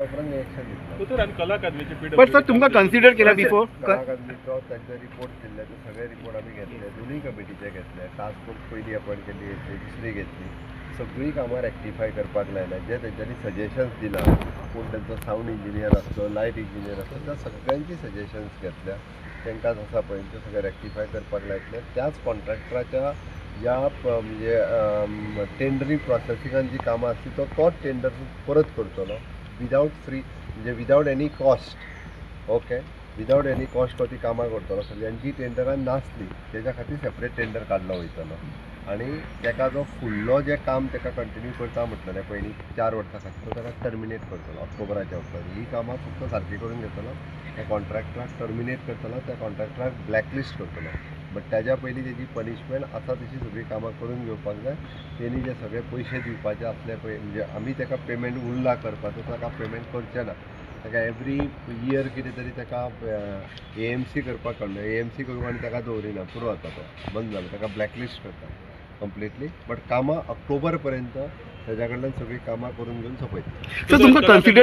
उपरांत एक्शन दितलो. दोतोर, आनी कला अकादमीचे? बट सर, तुमकां कन्सिडर केला बिफोर? कला अकादमीचो तांचे रिपोर्ट दिल्ले, ते सगळे रिपोर्ट आमी घेतले, दोनूय कमिटीचे घेतले. टास्क फोर्स पयली अपॉयंट केली, दुसरी घेतली. सगळीं कामां रेक्टिफाय करपाक लायल्या. जे तेंच्यांनी सजेशन्स दिला, कोण तेंचो सावंड इंजिनियर आसलो, लायट इंजिनियर आसलो, त्या सगळ्यांची सजेशन्स घेतल्या. तांकां आसा पळय ते सगळे रेक्टिफाय करपाक लायतले. त्याच कॉन्ट्रॅक्टराच्या ज्या म्हणजे टेंडरिंग प्रोसेसिंगान जी कामां आसली, तो तोच टेंडर परत करतलो विदावट फ्री, म्हणजे without any cost, okay? Without any cost तो ती कामां करतलो सगळी. आनी जी टेंडरान नासली तेज्या खातीर सेपरेट टेंडर काडलो वयतलो. आनी तेका जो फुडलो जें काम तेका कंटिन्यू करता म्हटलेलें पयलीं 4 वर्सां खातीर, तो ताका टर्मिनेट करतलो ऑक्टोबराच्या उपरांत. ही कामां फक्त सारकी करून घेतलो, त्या कॉन्ट्रॅक्टराक टर्मिनेट करतलो, त्या कॉन्ट्रॅक्टराक ब्लॅकलिस्ट करतलो. बट त्याच्या पयलीं तेजी पनिशमेंट आसा तशी सगळीं कामां करून घेवपाक जाय. तेणी जे सगळे पयशे दिवपाचे आसले पळय, म्हणजे आमी ताका पेमेंट उरला करपाचो, ताका पेमेंट करचें ना. ताका एवरी इयर कितें तरी ताका एएमसी करपाक कळना. एएमसी करूंक आनी ताका दवरिना, पुरो जाता, तो बंद जालो. ताका ब्लॅकलिस्ट करता कंप्लिटली. बट कामां ऑक्टोबर पर्यंत ताज्या कडल्यान सगळीं कामां करून घेवन सोंपयतले. सर, तुमकां कन्सिडर